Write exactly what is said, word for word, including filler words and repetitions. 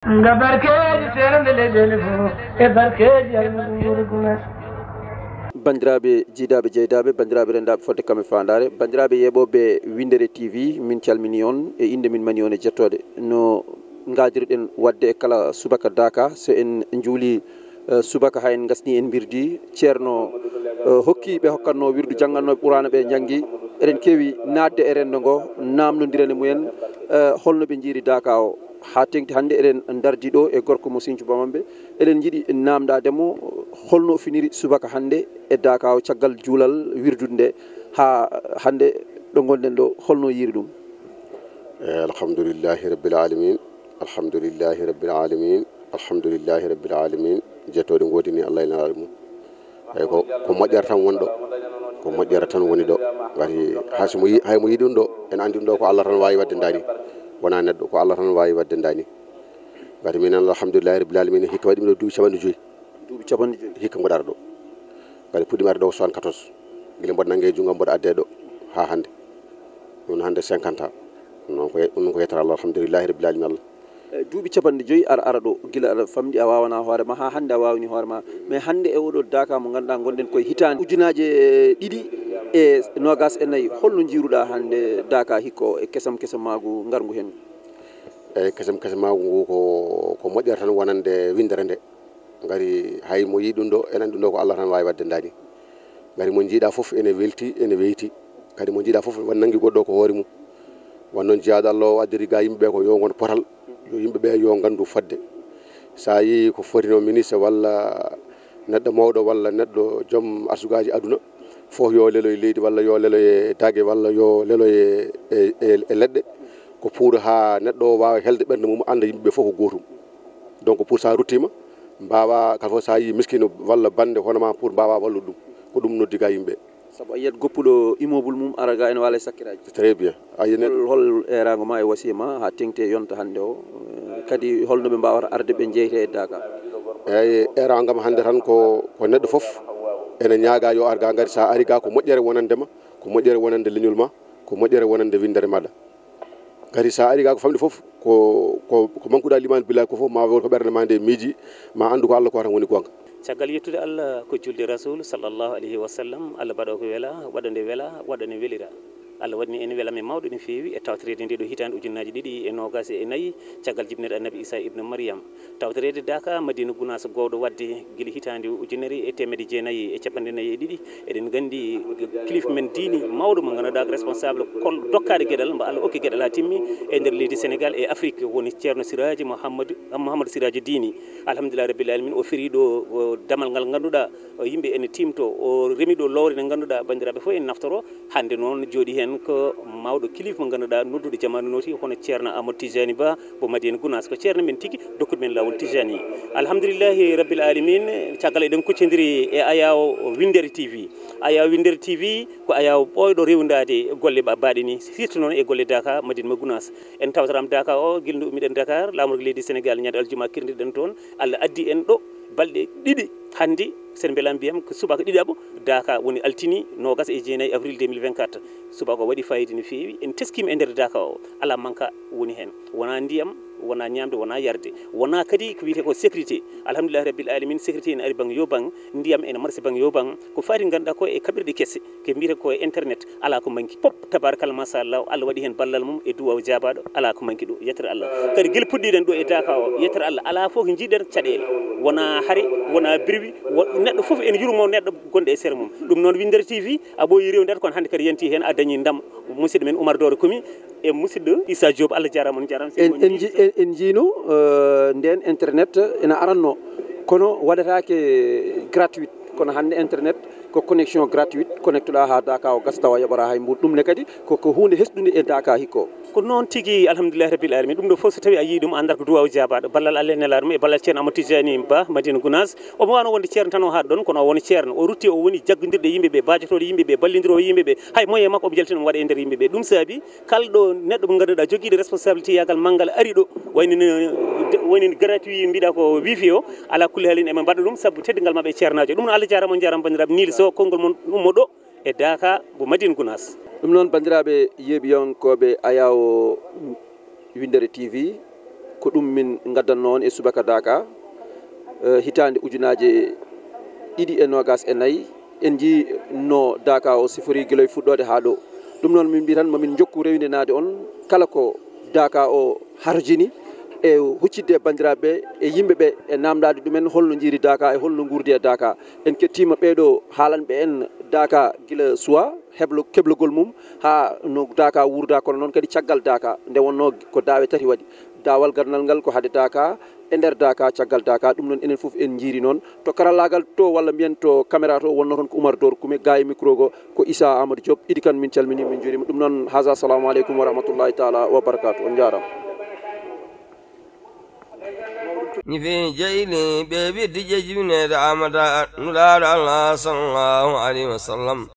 Nga barkeeji seernde leyɗeele fof e barkeeji almuɓe guure gunas. Banndiraaɓe jiidaaɓe jeydaaɓe, banndiraaɓe renndaaɓe fodde kam e faandaare, banndiraaɓe yeeɓooɓe Winndere T V, min calminii on e innde min manii on e jettooɗe. No ngaadirɗen waɗde e kala subaka Daaka, so en njuulii, eh, subaka haa en ngasnii en mbirdii, Ceerno, eh, hokkii ɓe hokkatnoo wirdu, janngannooɓe Quraana ɓe njanngi. Eɗen keewi naatde e renndo ngo, naamnondiren e mumen, eh, holno ɓe njiiri Daaka o. Haa teeŋti hannde eɗen ndardi ɗo e gorko mo Sinthiou Bamambé. Eɗen njiɗi naamndaade mo holno o finiri subaka hannde e Daaka o caggal juulal wirdude nde haa hannde ɗo ngonɗen ɗo, holno o yiiri ɗum? Eh, alhamdulillahi rabbil alamin. Alhamdulillahi rabbil alamin. Alhamdulillahi rabbil alamin. Jettooɗe ngoodini Allah e Nelaaɗo mum. Eyi ko, ko moƴƴere tan woni ɗo. Ko moƴƴere tan woni ɗo. Ngati hay so mo yi-, hay mo yiɗi ɗum ɗo, ene anndi ɗum ɗo ko Allah tan waawi waɗde ndaa ni. Wonaa neɗɗo, ko Allah tan waawi waɗde ndaa ni. Ngati minen alhamdulillahi rabbil alamin, hikka waɗi ɗum ɗo duuɓi capanɗe joyi. Duuɓi capanɗe joyi. Hikka mboɗo ara ɗo. Ngati puɗɗiima arde ɗo ko soixante-quatorze. Gila mboɗo nannge junngo mboɗo adde ɗo haa hannde. Ɗum hannde cinquante ans. Ɗum noon ko ye-, ɗum ko yettere Allah, alhamdulillahi rabbil alamin Allah. Eh, duuɓi capanɗe joyi aɗa ara ɗo, gila aɗa famɗi a waawanaa hoore ma, haa hannde a waawni hoore ma. Mais hannde e oɗo Daaka mo ngannduɗaa ngonɗen koye hitaande ujunaaje ɗiɗi e noogaas e nayi, holno njiiruɗaa hannde Daaka hikka o e kesam kesam maagu ngarngu heen? Eyi, kesam kesam maagu ngu ko, ko moƴƴere tan wonande winndere nde. Ngati hay mo yii ɗum ɗo, ene anndi ɗum ɗo ko Allah tan waawi waɗde ndaa ni. Ngati mo njiiɗaa fof ene welti, ene weyti. Kadi mo njiiɗaa fof won nanngi goɗɗo ko hoore mum. Won noon jiyaaɗo Allah o addiri ga yimɓe ɓe ko yo ngon potal, yo yimɓe ɓe yo nganndu fodde. So a yii ko foti no ministre walla neɗɗo mawɗo walla neɗɗo joom arsugaaji aduna, fof yo leloy leydi walla yo leloy e daage walla yo leloy e, e, e, e leɗɗe. Ko pour haa neɗɗo o waawa helde ɓernde mum, annda yimɓe ɓe fof ko gootum. Donc pour so a ruttiima, mbaawa kala fof so a yii miskiino walla bannde hono ma pour mbaawa wallude ɗum. Ko ɗum noddi ga yimɓe. Sabu a yiyat goppuɗo immeuble mum ara ga ene waala e sakkiraaji. Très bien. A yiyat neɗɗo. Hol, hol eeraango ma e wasiya ma haa teeŋti e yonta hannde o? Eh, kadi holno ɓe mbaawata arde ɓe njeyta e Daaka? Eeyi, eeraango am hannde tan ko, ko neɗɗo fof ene ñaaga yo ar ga, ngati so a ari ga ko moƴƴere wonande ma, ko moƴƴere wonande leñol ma, ko moƴƴere wonande winndere maɗa. Ngati so a ari ga ko famɗi fof, ko, ko, ko mankuɗa limaani billahi ko fof ma won ko ɓernde ma nde miiji, ma anndu ko Allah ko tan woni goonga. Caggal yettude Allah, ko julde Rasul sallallahu alayhi wa sallam, Allah mbaɗa ko wela, waɗa nde wela, waɗa nde welira. Allah waɗani en welamma mawɗo no feewi e tawtoreede nde ɗo hitaande ujunnaaji ɗiɗi e noogaas e nayi, caggal jibinirɗe Annabi Isa ibnu Maryam. Tawtoreede Daaka, Madina Gunaas, gowɗo waɗde gila hitaande ujunere e teemedde jeenayi e capanɗe nayi e ɗiɗi. Eɗen nganndi kilifa men diine mawɗo mo ngannduɗaa ko responsable kon dokkaaɗo geɗal, mbo Allah okki geɗal haa timmi e nder leydi Senegal e Afrik, woni Ceerno Siraaji Mouhammad, Mouhammad Siraaji Diini. Alhamdulillahi Rabbil Alamin, o firi ɗo, o, damal ngal ngannduɗaa, o, yimɓe ene tiimto, o remi ɗo lowre nde ngannduɗaa banndiraaɓe fof ene naftoro. Hannde noon jooɗi heen ko mawɗo kilifa mo ngannduɗaa nodduɗo jamaanu nooti, hono Ceerno Amadou Tijani Ba, mo Madina Gunaas. Ko ceerno men tigi, dokkuɗo men laawol Tijani. Alhamdulillahi Rabbil Alamin, caggal eɗen kuccondiri e ayaawo Winndere T V. Ayaawo Winndere T V ko ayaawo ɓooyɗo rewndaade golle ba-, baaɗe ni, surtout noon e golle Daaka, Madina mo Gunaas. En tawtoraama Daaka o, gila nde ummiɗen Dakar, laamorgo leydi Senegal, ñande aljuma kirdiɗen toon, Allah addi en ɗo balɗe ɗiɗi hannde, sen mbelaama mbiyam ko subaka ɗiɗaɓo, Daaka woni altini noogaas e jeenayi avril deux mille vingt-quatre. Subaka o waɗi fayida no feewi, en teskiima e nder Daaka o, alaa manka woni heen. Wonaa ndiyam, wonaa ñaamde, wonaa yarde, wonaa kadi ko wiyetee ko sécurité. Alhamdulillahi Rabbil Alamin, sécurité ene ari bang yo bang, ndiyam ene marsi bang yo bang, ko faati ngannduɗaa ko e kaɓirɗe kese, ko mbiyetee ko e internet, alaa ko manki. Pop, tabarakallah, machallah, Allah waɗi heen ballal mum e duwaaw jaabaaɗo, alaa ko manki ɗo, yettere Allah. Kadi gila puɗɗiɗen ɗo e Daaka o, yettere Allah, alaa fof ko njiɗen caɗeele. Wonaa hare, wonaa birwi, wo-, neɗɗo fof ene yurmo neɗɗo gonɗo e sere mum. Ɗum noon Winndere T V, a ɓooyi rewndaade, kono hannde kadi yanti heen, a dañi ndam. Musidɗo men Oumar Doro Kumi e musidɗo Issa Diop, Allah jaaraama, on jaaraama. En, en nji-, en, en njiino, eh, ndeen internet ena aranno, kono waɗataake gratuit. Kono hannde internet ko connexion gratuite, connectoɗaa haa Daaka o gasa tawa a yoɓataa hay mbuuɗu. Ɗum ne kadi ko, ko huunde hesɗunde e Daaka hikka o. Ko noon tigi, alhamdulillahi rabbil alamin. Ɗum ɗo fof so tawi a yii ɗum, anndata ko duwaaw jaabaaɗo. Ballal Allah e Nelaaɗo mum e ballal Ceerno Amadou Tijani Ba, Madina Gunaas. Omo waawno wonde ceerno tan o haaɗi ɗoon, kono o woni ceerno. O rutti, o woni jaggondirɗo e yimɓe ɓe, baajotooɗo e yimɓe ɓe, hay moyen makko omo jaltina omo waɗa e nder yimɓe ɓe. Ɗum saabi kala ɗo neɗɗo mo ngannduɗaa jogiiɗo responsabilité yaagal manngal ari ɗo, wayno no, wayno no gratuit mbiɗa ko wifi o, alaa kulli haalin eɓe mbaɗa ɗum sabu teddungal maɓɓe e ceernaajo. Ɗum noon Allah jaaraama, on jaaraama banndiraaɓe. Niil Sow, konngol mon ummo ɗo e Daaka mo Madina Gunaas. Ɗum noon banndiraaɓe yeeɓiyankooɓe ayaawo Winndere T V, Ko ɗum min ngaddanno on e subaka Daaka, eh, hitaande ujunaaje ɗiɗi e noogas e nayi. En njii no Daaka o sifori gila e fuɗɗoode haa ɗo. Ɗum noon, min mbi tan mamin njokku rewindenaade on kala ko Daaka o harjini e huccidde e banndiraaɓe ɓe e yimɓe ɓe e naamndaade ɗumen holno njiiri Daaka e holno nguurdi e Daaka. En kettiima ɓeeɗo haalanɓe en Daaka gila suwa heblo-, keblogol mum haa no Daaka wuurda, kono noon kadi caggal Daaka nde wonnoo ko daawe tati waɗi. Daawal ganndal ngal ko hade Daaka, e nder Daaka, caggal Daaka. Ɗum noon enen fof en njiiri noon. To karallaagal to walla mbiyen to caméra to wonnoo toon ko Oumar Dor Kume, gaa e micro go ko Issa Amadou Diop. Idi Kane, min calminii, min njuuriima. Ɗum noon, haza, assalamu aleykum wa rahmatullahi taala wa barakatuh. On njaaraama. Ñifi jeyli ɓe witti jejjune damata nulaaɗo Allah sallallahu alaihi wasallam.